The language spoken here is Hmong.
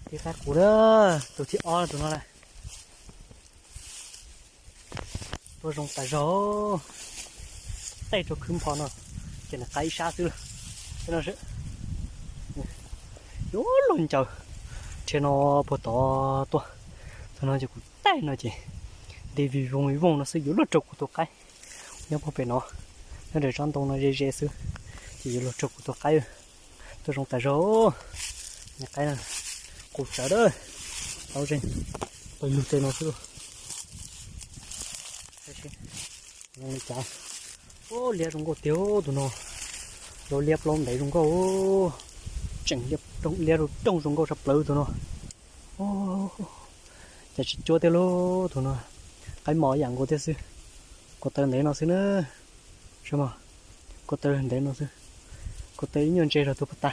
Tib qaib qus na, tus thib ob tus no na. Tuaj zoo tas zog. Tej rau khwb npho no, ces nws qaib ib sab xwb lawm. Tej no yuav luag ncaws, rhiab no puag tod tuaj. Thaum no ces kuv taij no ces nti vij voog vij voog no xwb yuav luag raug kuv tus qaib. Nyob puag pem no, nyob ntawm tsob ntoo no ze ze xwb, ces yuav luag raug kuv tus qaib. Tuaj zoo tas zog. Niag qaib no qus tsawv dawb, tau ze, pawg lug tej no xwb. Zoo li cas, liab zoo nkauj tiag tus no. Lub liab plaub ntev zoo nkauj, tseem liab rooj zoo nkauj tshaj plaws tus no. Cas tsis cuab thiab lauj tus no. Qaib mos ib yam nkaus thiab xwb. Ko taw ntev no xwb na. Saib mog, ko taw ntev no xwb. Ko taw ib nyuag ntse rau tus puag ta.